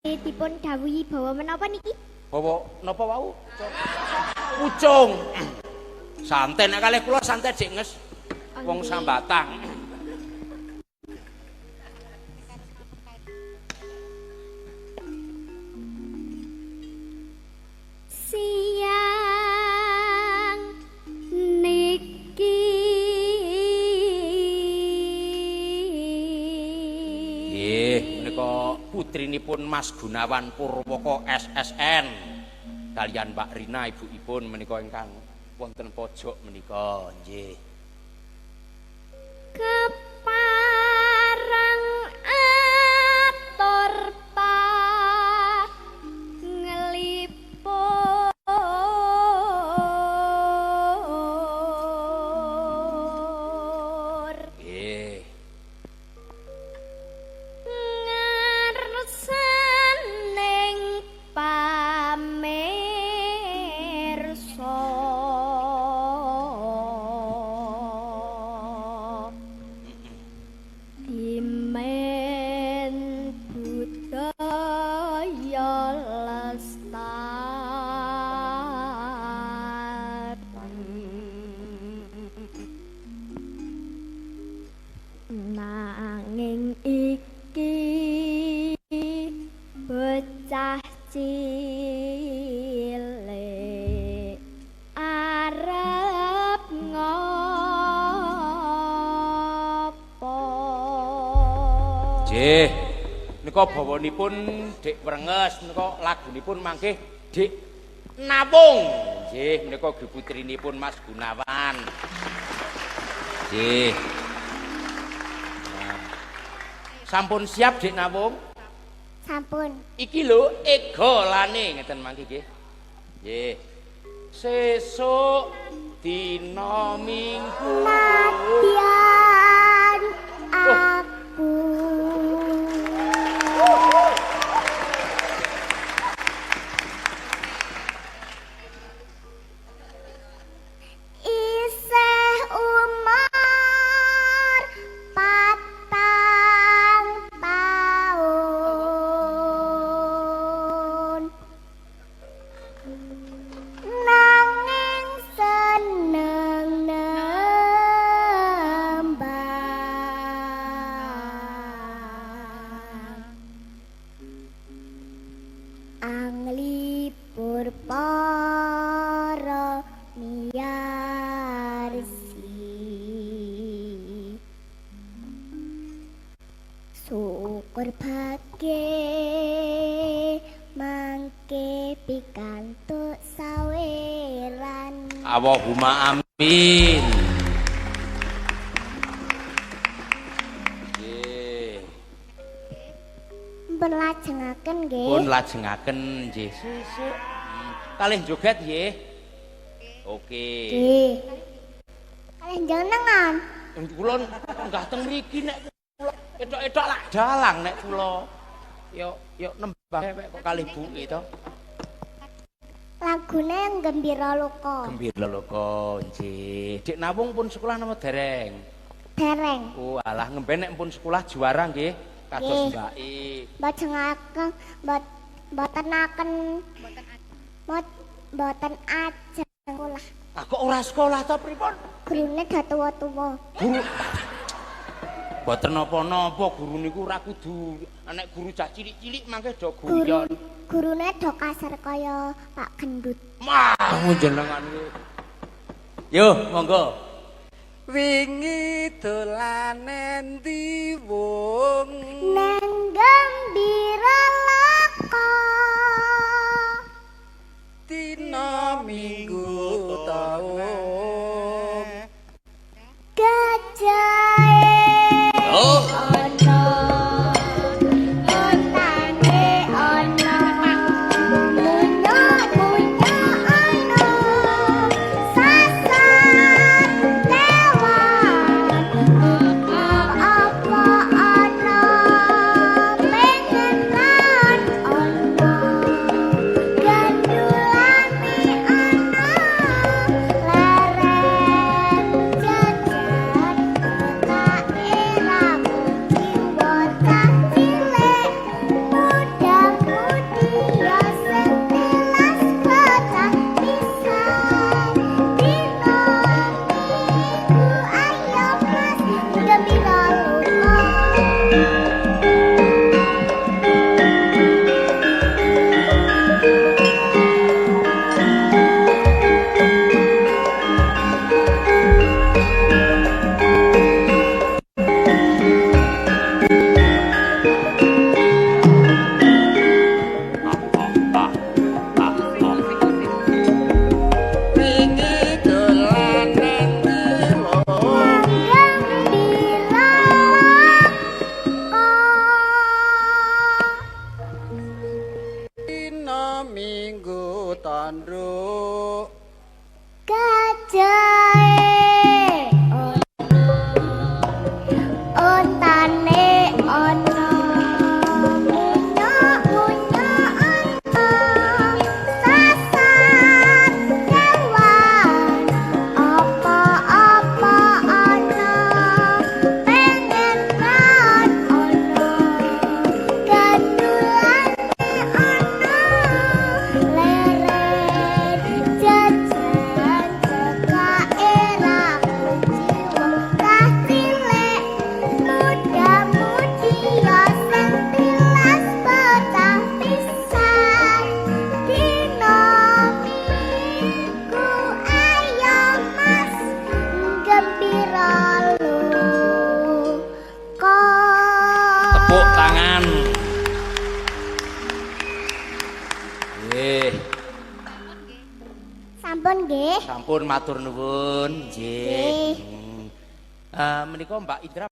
Dipun dawuhi bawa menapa niki? Bawa napa wau? Pucung. Santai nek kalih kula santai Dik Nges. Wong sambatang. Siang niki. Nggih, menika putrinipun Mas Gunawan Purwoko SSN kaliyan Mbak Rina ibukipun menika ingkang wonten pojok menika nggih. Kepareng atur panglipur Nggih. Ngarsaning pamirsa dimen budaya lestari nanging iki bocah cilik arep ngopo? Nggih. Nika bawanipun Dik Wrenges menika lagunipun mangke Dik Nawung. Nggih, menika putrinipun Mas Gunawan. Nggih. Nah. Sampun siap Dik Nawung? Sampun. Iki lho ego lane ngeten mangke nggih. Nggih. Sesuk dina Minggu. Nadyan aku isih umur 4 taun nanging seneng nembang anglipur para miyarsi syukur bage mangke pikantuk saweran. Allahumma amin. Nggih. Pun lajengaken nggih. Pun lajengaken nggih. Sesuk. Kalih joget nggih. Oke. Nggih. Kalih jenengan. Kula enggah teng mriki nek kula etok-etok lak dalang nek kula. Yo yo nembang ewek kok kalih buke to. Lagune yang Gembira Loka. Gembira Loka nggih. Dik Nawung pun sekolah napa dereng? Dereng. Oh alah ngemben nek pun sekolah juara nggih kados Nggih. mbake. Mboten mboten mboten ajeng sekolah. Ah kok ora sekolah to pripun? Gurune do tuwa-tuwa. Guru mboten napa-napa guru niku ora kudu nek guru cah cilik-cilik mangke do guyon. Gurune do kasar kaya Pak Gendut. Mah jenengan iki. Yo monggo. Wingi dolan endi wong? Nang Gembira Loka. Dina Minggu taun. Gajahe Oh. ana ontane ana munyo-munyo ana sasar kewan apa ana pengen Minggu tanduk. Gajahe ono, ontane ono, munyuk-munyuk ono, sasar kewan, apa-apa ono, pengen kan ono, gandulane ono, leren jajan cekake ra kuciwa, cah cilik muda-mudi ya sing tilas pecah pisan. Dina Minggu ayo Mas gembira luka. Tepuk tangan. Nggih, Sampun nggih. Sampun matur nuwun. Nggih. Nggih. Menika Mbak Indra.